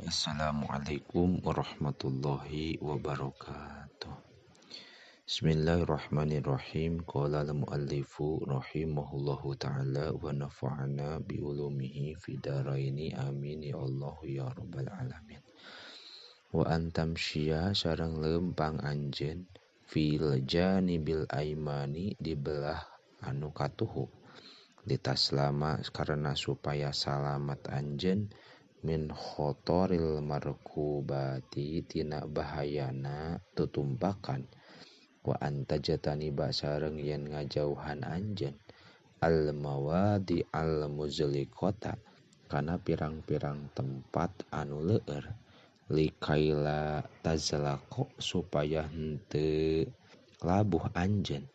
Assalamualaikum warahmatullahi wabarakatuh. Bismillahirrahmanirrahim. Qala al-muallifu rahimahullahu ta'ala wa nafa'ana bi ulumihi fidaraini amin ya Allah ya rabbal alamin. Wa antamsyiya sareng lempang anjeun fil janibil aimani di belah anu katuhu litaslama karena supaya salamat anjeun min khotoril markubati tina bahayana tutumpakan wa antajatani sareng yen ngajauhan anjeun al mawadi al muzliqata kana pirang-pirang tempat anu leueur likaila tazlaqo supaya henteu labuh anjeun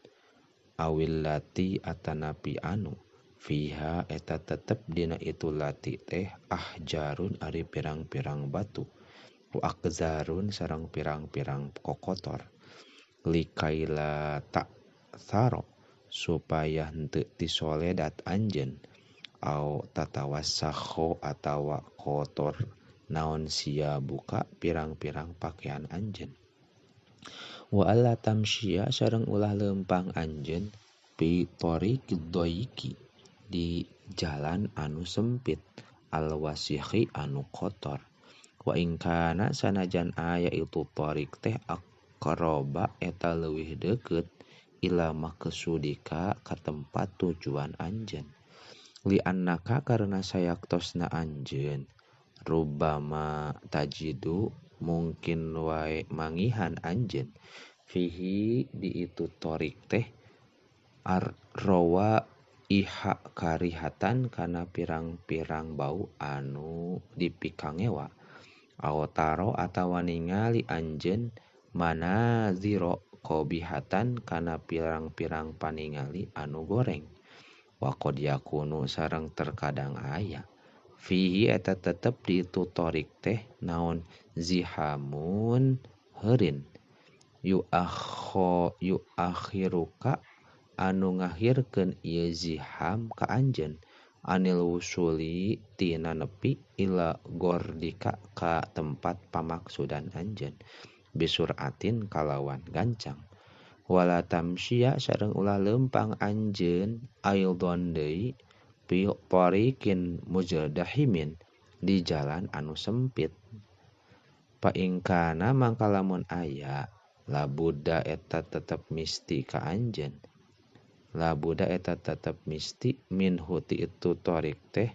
awil lati atanapi anu fiha eta tetep dina itu lati teh ahjarun ari pirang-pirang batu wa akzarun sareng pirang-pirang kokotor likaila ta'tharo supaya henteu tisoledat anjeun au tatawassakho atawa kotor naon sia buka pirang-pirang pakaian anjeun wa alla tamsyiya sareng ulah leumpang anjeun bi tariqid dhayiqi di jalan anu sempit alwasihi anu kotor wa in kana sanajan aya itu tariq teh aqraba eta leuwih deukeut ila maqsudika ka tempat tujuan anjeun li annaka karena sayaktosna anjeun rubbama tajidu mungkin wae mangihan anjeun fihi di itu tariq teh arrawa iha karihatan kana pirang-pirang bau anu dipikangewa awtaro atawa ningali anjeun manaziro qobihatan kana pirang-pirang paningali anu goreng wa qad yakunu sareng terkadang aya fihi eta tetep di itu tariq teh naon zihamun heurin yuakhiruka anu ngahirkeun ieu ziham ka anjeun anil wusuli tina nepi ila gordika ka tempat pamaksudan anjeun bisuratin kalawan gancang wala tamsyiya sareng ulah leumpang anjeun aidon deui bi tariqin mujdahimin di jalan anu sempit pa ingkana mangka lamun aya labuda eta tetep misti ka anjeun labuda eta tetep misti min huti itu tariq teh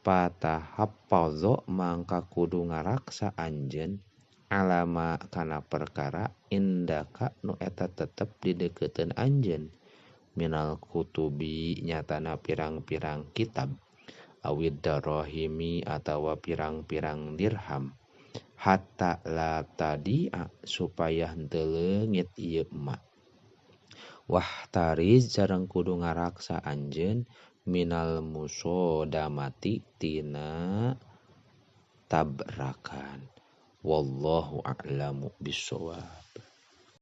patahaffazo mangka kudu ngaraksa anjeun alama kana perkara indaka nu eta tetep dideukeutkeun anjeun minal kutubi nyatana pirang-pirang kitab awid darahimi atawa pirang-pirang dirham hatta la tadi'a supaya henteu leungit ieu emak wahtariz sareng kudu ngaraksa anjeun minal musodamati tina tabrakan wallahu a'lamu bissawab.